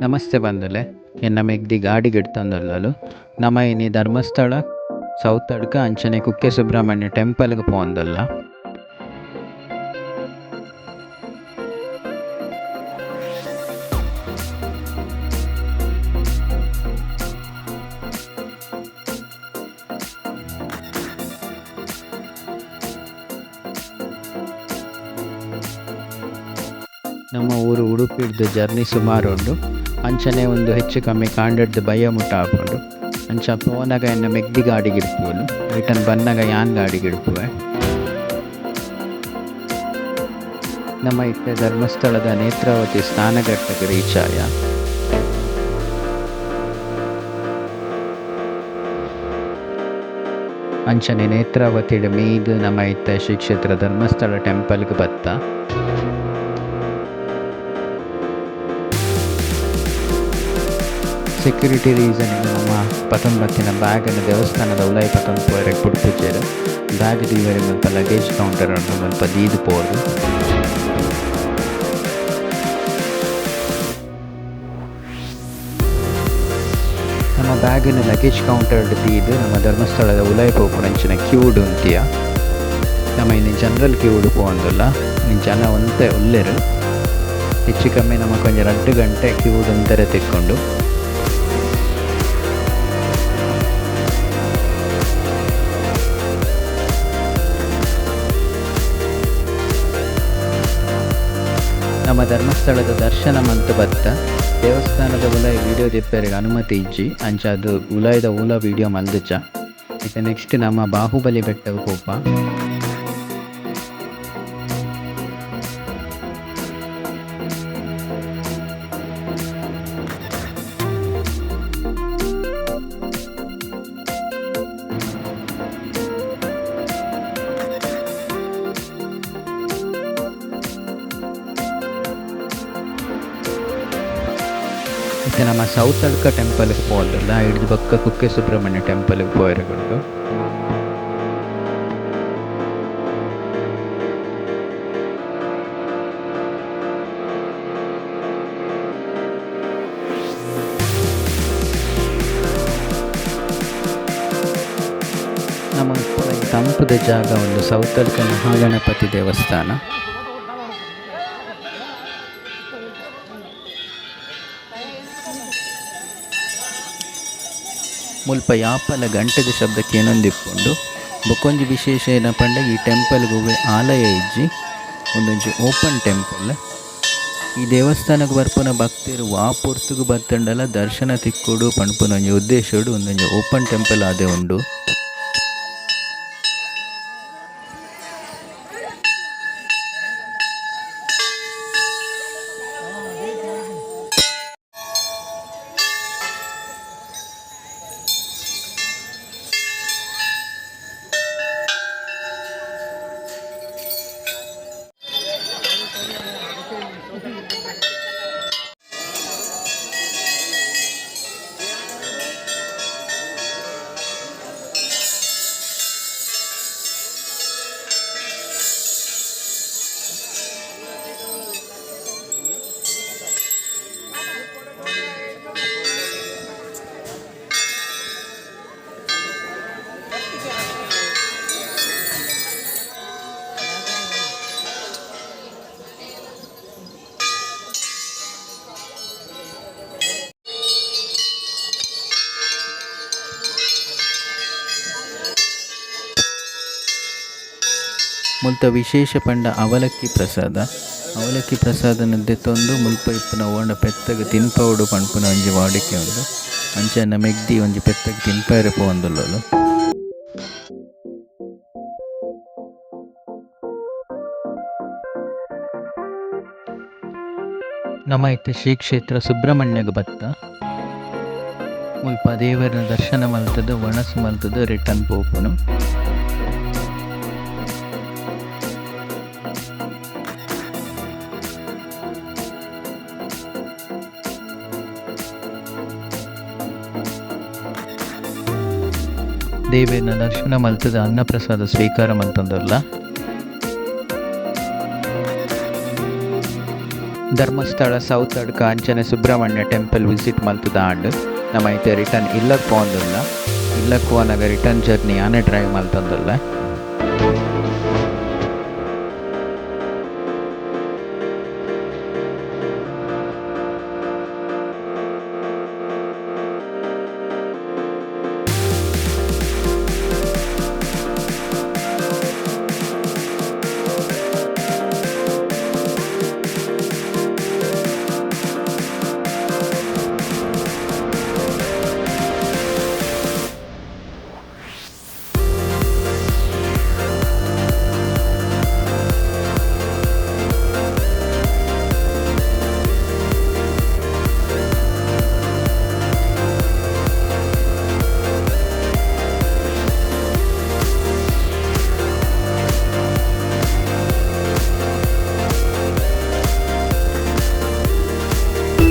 ನಮಸ್ತೆ ಬಂಧುಲೆ, ಎನ್ನ ಮೆಗ್ದಿ ಗಾಡಿ ಗಿಡ್ತೊಂದುಲ್ಲಲು. ನಮ ಇನಿ ಧರ್ಮಸ್ಥಳ ಸೌತಡ್ಕ ಅಂಚನೆ ಕುಕ್ಕೆ ಸುಬ್ರಹ್ಮಣ್ಯ ಟೆಂಪಲ್ ಗ್ ಪೋವೊಂದುಲ್ಲ. ನಮ್ಮ ಊರು ಉಡುಪಿಡ್ದು ಜರ್ನಿ ಸುಮಾರು ಉಂಡು. ಅಂಚನೆ ಉಂದು ಹೆಚ್ಚು ಕಮ್ಮಿ ಕಾಂಡೆಡ್ದು ಬಯ್ಯ ಮುಟ್ಟ ಆಪುಂಡು. ಅಂಚ ಪೋನಗ ಎನ್ನ ಮೆಗ್ದಿ ಗಾಡಿ ಗಿಡ್ಪುವೊಲು, ರಿಟರ್ನ್ ಬನ್ನಗ ಯಾನ್ ಗಾಡಿ ಗಿಡ್ಪುವೆ. ನಮ್ಮ ಇತ್ತೆ ಧರ್ಮಸ್ಥಳದ ನೇತ್ರಾವತಿ ಸ್ನಾನಘಟ್ಟಗ್ ರೀಚ್ ಆಯ. ಅಂಚನೆ ನೇತ್ರಾವತಿಡ್ ಮೀದ್ ನಮ ಇತ್ತೆ ಶ್ರೀ ಕ್ಷೇತ್ರ ಧರ್ಮಸ್ಥಳ ಟೆಂಪಲ್ ಗ್ ಬತ್ತ. ಸೆಕ್ಯೂರಿಟಿ ರೀಸನ್ ಗ್ ನಮ ಪತೊಂದು ಬತ್ತಿನ ಬ್ಯಾಗ್ ನ್ ದೇವಸ್ಥಾನದ ಉಲಾಯಿ ಪತೊಂದು ಪೋಯೆರೆ ಬುಡ್ಪುಜೆರ್. ಬ್ಯಾಗ್ ದೀವರೆ ಮುಲ್ಪ ಲಗೇಜ್ ಕೌಂಟರ್ ಉಂಡು ಮುಲ್ಪ ದೀದ್ ಪೋವೊಡು. ನಮ್ಮ ಬ್ಯಾಗ್ ನ್ ಲಗೇಜ್ ಕೌಂಟರ್ ಡ್ ದೀದ್ ನಮ ಧರ್ಮಸ್ಥಳದ ಉಲಾಯಿ ಪೋಪುನಂಚಿನ ಕ್ಯೂ ಡ್ ಉಂತಿಯ. ನಮ ಇನಿ ಜನರಲ್ ಕ್ಯೂ ಡ್ ಪೋವೊಂದುಲ್ಲ. ಇನಿ ಜನ ಒಂತೆ ಉಲ್ಲೆರ್. ಹೆಚ್ಚು ಕಮ್ಮಿ ನಮಕ್ ಒಂಜಿ ರಡ್ಡ್ ಗಂಟೆ ಕ್ಯೂ ಡ್ ಉಂತೆರೆ ತಿಕ್ಕುಂಡು. ನಮ ಧರ್ಮಸ್ಥಳದ ದರ್ಶನ ಮಂತ್ ಬತ್ತ. ದೇವಸ್ಥಾನದ ಉಲಾಯಿ ವಿಡಿಯೋ ದೆಪ್ಪೆರೆಗ್ ಅನುಮತಿ ಇಜ್ಜಿ. ಅಂಚಾದ್ ಉಲಾಯಿದ ಒವುಲ ವಿಡಿಯೋ ಮಲ್ದಿಜ. ಇತ್ತೆ ನೆಕ್ಸ್ಟ್ ನಮ ಬಾಹುಬಲಿ ಬೆಟ್ಟಗ್ ಪೋಪ. ಇತ್ತೆ ನಮ ಸೌತಡ್ಕ ಟೆಂಪಲ್ ಗ್ ಪೋವೊಂದುಲ್ಲ. ಐಡ್ದ್ ಬೊಕ್ಕ ಕುಕ್ಕೆ ಸುಬ್ರಹ್ಮಣ್ಯ ಟೆಂಪಲ್ ಗ್ ಪೋಯೆರೆ ಉಂಡು. ನಮ ಇಪ್ಪುನ ಈ ತಂಪುದ ಜಾಗ ಉಂದು ಸೌತಡ್ಕ ಮಹಾಗಣಪತಿ ದೇವಸ್ಥಾನ. ಮುಲ್ಪ ಯಾಪಲ ಗಂಟೆದ ಶಬ್ದ ಕೇನೊಂದಿಪ್ಪುಂಡು. ಬೊಕೊಂಜಿ ವಿಶೇಷ ಏನಪಂಡ ಈ ಟೆಂಪಲ್ ಗ್ ಒವ್ವೆ ಆಲಯ ಇಜ್ಜಿ. ಉಂದೊಂಜಿ ಓಪನ್ ಟೆಂಪಲ್. ಈ ದೇವಸ್ಥಾನಗ್ ಬರ್ಪುನ ಭಕ್ತೆರ್ ವಾ ಪೊರ್ತುಗು ಬತ್ತುಂಡಲ ದರ್ಶನ ತಿಕ್ಕೊಡು ಪನ್ಪುನ ಒಂಜಿ ಉದ್ದೇಶಡ್ ಉಂದೊಂಜಿ ಓಪನ್ ಟೆಂಪಲ್ ಆದೆ ಉಂಡು. ಮುಲ್ತ ವಿಶೇಷ ಪಂಡ ಅವಲಕ್ಕಿ ಪ್ರಸಾದ. ಅವಲಕ್ಕಿ ಪ್ರಸಾದನ್ ದೆತೊಂದು ಮುಲ್ಪ ಇಪ್ಪುನ ಓಂಡ ಪೆತ್ತಗ್ ತಿನ್ಪವೊಡು ಪನ್ಪುನ ಒಂಜಿ ವಾಡಿಕೆ ಉಂಡು. ಅಂಚನೆ ಮೆಗ್ದಿ ಒಂಜಿ ಪೆತ್ತಗ್ ತಿನ್ಪಯೆರೆ ಪೋವೊಂದುಲ್ಲೊಲು. ನಮ ಇತ್ತೆ ಶ್ರೀ ಕ್ಷೇತ್ರ ಸುಬ್ರಹ್ಮಣ್ಯಗ್ ಬತ್ತ. ಮುಲ್ಪ ದೇವೆರ್ನ ದರ್ಶನ ಮಲ್ತುದು ವನಸ್ ಮಲ್ತುದು ರಿಟರ್ನ್ ಪೋಪುನು. ದೇವೆರ್ನ ದರ್ಶನ ಮಲ್ತುದು ಅನ್ನ ಪ್ರಸಾದ ಸ್ವೀಕಾರ ಮಲ್ತೊಂದುಲ್ಲ. ಧರ್ಮಸ್ಥಳ, ಸೌತಡ್ಕ ಅಂಚನೆ ಸುಬ್ರಹ್ಮಣ್ಯ ಟೆಂಪಲ್ ವಿಸಿಟ್ ಮಲ್ತುದಾಂಡ್. ನಮ ಇತ್ತೆ ರಿಟರ್ನ್ ಇಲ್ಲಗ್ ಪೋವೊಂದುಲ್ಲ. ಇಲ್ಲಗ್ ಪೋನಗ ರಿಟರ್ನ್ ಜರ್ನಿ ಯಾನೆ ಡ್ರೈವ್ ಮಲ್ತೊಂದುಲ್ಲೆ.